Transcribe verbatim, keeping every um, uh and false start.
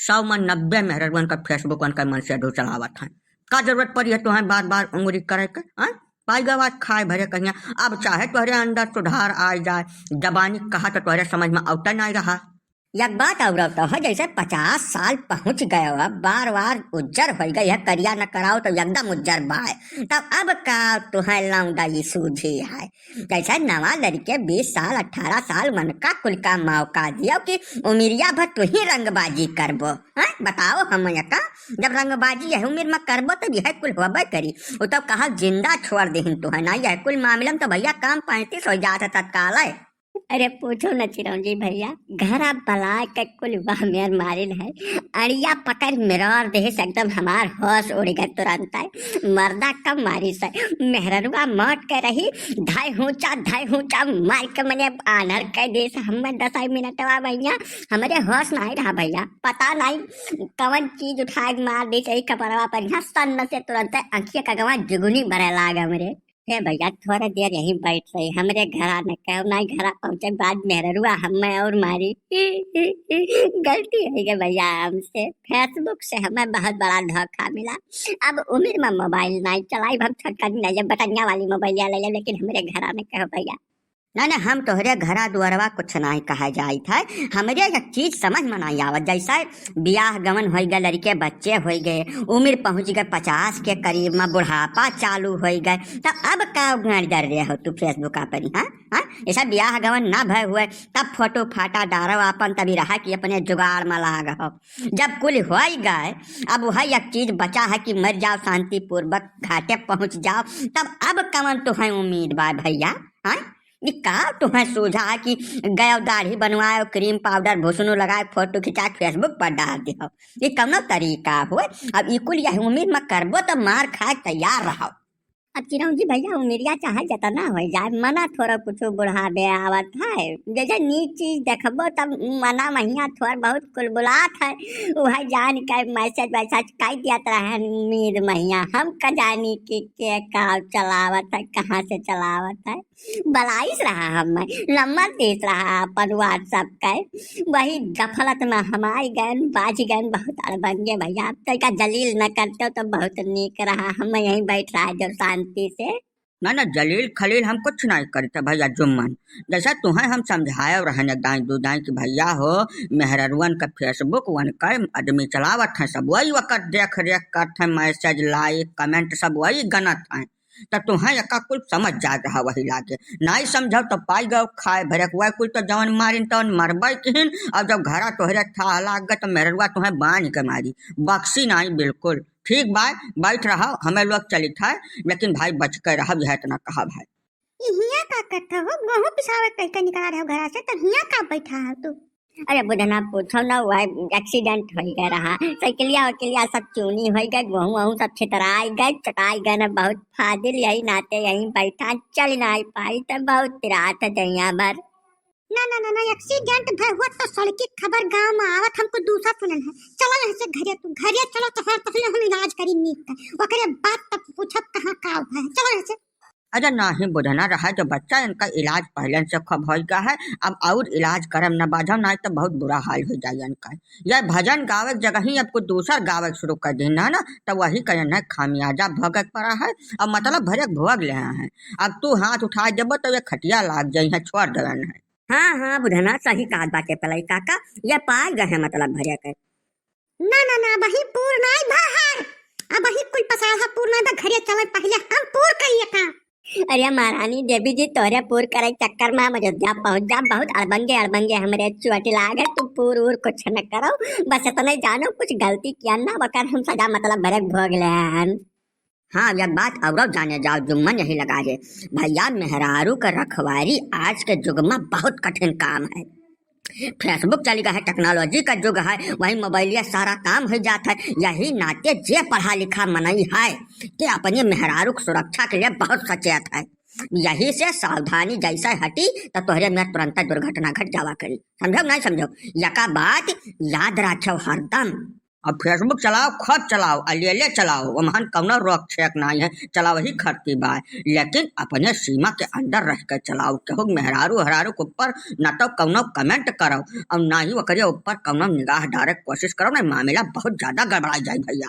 सौ में नब्बे मेहररुअन का Facebook उनका मन से अधू चलावत हैं। का जरूरत पड़ी है तुहैं बार बार उंगली करे के, हाँ? पाई गवा खाए भरे कहिया। अब चाहे तोहरे अंदर सुधार आ जाए, जबानी कहा तो तोहरे समझ में अवते नाहीं रहा। एक बात और तो है, जैसे पचास साल पहुँच गए हो, अब बार बार उज्जर होइ गई है, करिया न कराओ तो एकदम उज्जर बाय। तब अब का तुहैं लौंडा ई सूझी है? जैसे नवा लड़के बीस साल, अठारह साल, उनका कुल का मौका दियो कि उमिरिया भर तू ही रंगबाजी करबो। हाँ, बताओ हम यका, जब रंगबाजी यह उमिर में करबो तब यह कुल होबे करी। वो तो कहा जिंदा छोड़ देहिन तुहैं ना, यह कुल मामला में तो भैया काम पैंतीस हो जात है तत्काल है। अरे पूछो न चिरौंजी भैया, घरा बलाय के कुल वाह मेर मारिन है। अड़िया पकड़ मेरार देहे से एकदम हमार होश उड़ गए तुरंत है। मर्दा कम मारी से, मेहररुआ मौत के रही, धाय हूँचा, धाय हूँचा मार के मने आन्हर कर दे से हमें दस मिनटवा भैया, हमरे होश नाहीं रहा भैया। पता नाहीं कवन चीज उठाए के मार दी से कपड़वा पर, यहाँ सन्न से तुरंत अंखिया का गवा जुगुनी बरे लाग हमरे। हे भैया, थोड़ा देर यहीं बैठ रही, हमरे घरा न कहो, ना घरा पहुँचे बाद मेहररुआ हमें और मारी। गलती होइ गई भैया हमसे, Facebook से हमें बहुत बड़ा धोखा मिला। अब उमिर में मोबाइल नाहीं चलाई, हम छोटका नहीं ले, बटनिया वाली मोबाइल ले ले, लेकिन हमरे घरा न कहो भैया। ना, ना, हम तोहरे घरा दुआरवा कुछ नाहीं कहा जाइत है। हमरे एक चीज समझ में नाहीं आवत, जैसे बियाह गवन होइ गए, लड़के बच्चे होइ गए, उमिर पहुँच गए पचास के करीब में, बुढ़ापा चालू होइ गए, तब अब का गाड़ी दर रहे हो तू Facebook पर, हाँ? हाँ? ऐसा बियाह गवन ना भय हुए, तब फोटो फाटा डारो आपन, तभी रहा कि अपने जुगाड़ में लाग हो। जब कुल होइ गए, अब वह एक चीज बचा है कि मर जाओ शांतिपूर्वक, घाटे पहुँच जाओ, तब अब कवन तुहैं उम्मीद बा भैया? हाँ? ई का तुहैं सूझा है कि गयो दाढ़ी बनवाए, क्रीम पाउडर भुसुनु लगाए, फोटो खिंचा Facebook पर डाल दिहो? ई कौनो तरीका हो? अब ई कुल यह उमिर में करबो तो मार खाए तैयार रहो। अब चिरौंजी भैया उमिरिया चाहे जतना होइ जाए, मना थोड़ा कुछ बुढ़ावे आवत है। जैसे नीक चीज देखबो तब मना महिया थोड़ बहुत कुलबुलात है। वह जान के मैसेज वैसेज कई दियत रहे मीर महिया, हम का जानी कि के का चलावत है, कहाँ से चलावत है। बलाइस रहा हमें, नंबर देत रहा अपन WhatsApp के। वही गफलत में हम आइ गए, बाझ गए, बहुत अड़बंगे भैया। अब तनिका जलील न करते तो बहुत नीक रहा, हम यहीं बैठ रहा जो शांति से। ना, ना, जलील खलील हम कुछ नाहीं करते भैया जुम्मन। जैसा तुहैं हम समझाए रहन एक दाईं दू दाईं कि भैया हो, मेहररुअन का Facebook उनका आदमी चलावत हैं, सब वही वक्त देख रेख करत हैं, मैसेज, लाइक, कमेंट सब वही गनत हैं। त तुहैं यका कुल समझ जात रहा वही लागे। नाहीं समझो तो पाई गयो खाए भरे के, वह कुल तो जवन मारिन तवन मरबे किहिन। अब जब घरा तोहरे थाह लाग गए तो मेहररुआ तुहैं बांध के मारी, बक्सी नाहीं बिल्कुल। ठीक बा, बैठ रहो, हमें लोग चलित है, लेकिन भाई बच के रहो, यह इतना कहा भाई। ई हियाँ का करत हो? गेहूं पिसावे कह के निकला रहो घरा से, तब हियाँ का बैठा हो तू? अरे बुधना पूछो ना, वह एक्सीडेंट होइ गए रहा, साइकिलिया वाइकिलिया सब चूनी होइ गए, गेहूं वहूं सब छितराई गए, चटाई गए ना, बहुत फाजिल, यही नाते यहीं बैठा, चल नाहीं पाई तो बहुत पिरात है दहिया भर। ना, ना, ना, ना, एक्सीडेंट भय हुआ तो सड़की खबर गांव में आवत हमको दूसरा सुनन है। चलो यहाँ से घरे, तू घरे चलो तो हर पहले हम इलाज करी नीक का, ओकरे बाद तब पूछब कहाँ का हुआ है। चलो यहाँ से। अरे नाहीं बुधना रहा, जो बच्चा इनका इलाज पहले से खूब होइ गया है, अब और इलाज करम न बाझो, नाहीं तो बहुत बुरा हाल होइ जाए इनका। यह भजन गावे के जगह ही अब कुछ दूसर गावे के शुरू कर दीन ना, ना, तो वही कहन है खामियाजा भोगे के पड़ा है, और मतलब भरे के भोग ले हैं। अब तू हाथ उठा देबो तो ये खटिया लाग जाई है, छोड़ देवन है। हाँ, हाँ, बुधना सही कहत बाटे पलाई काका, ये पाए गए हैं मतलब भरे के। ना, ना, ना, अबही पूर नाई भा है। अबही कुल पसाहा पूर नाई भा, घरे चले पहले हम पूर करिए का। अरे महारानी देवी जी, तोरे पूर करे चक्कर में हम अयोध्या पहुँच जा, बहुत अड़बंगे अड़बंगे हमरे चोट लाग है, तू पूर उर कुछ न करो, बस इतने जानो कुछ गलती किया ना, वकर हम सजा मतलब भरे के भोग ले हन। हाँ, अब एक बात औरो जाने जाओ, जुम्मन यही लगा है। भैया, मेहरारू का रखवारी आज के जुग में बहुत कठिन काम है। Facebook चली गया है, टेक्नोलॉजी का जुग है, वही मोबाइलिया सारा काम हो जात है। यही नाते जे पढ़ा लिखा मनई है, ते अपनी मेहरारू की सुरक्षा के लिए बहुत सचेत है। यही से सावधानी जैसे हटी, तो तोहरे में तुरंत दुर्घटना घट जावा करी। समझो नहीं समझो? यका बात याद रखो हरदम। अब Facebook चलाओ, खूब चलाओ, अलियले चलाओ, ओमहन कउनो रोक छेक नाहीं है, चलावही खरती बाय, लेकिन अपने सीमा के अंदर रह के चलाओ। केहू मेहरारू हरारू के ऊपर न तो कउनो comment करो अउर ना ही ओकरे ऊपर कउनो निगाह डारे के कोशिश करो, नहीं मामला बहुत ज्यादा गड़बड़ाई जाई भइया।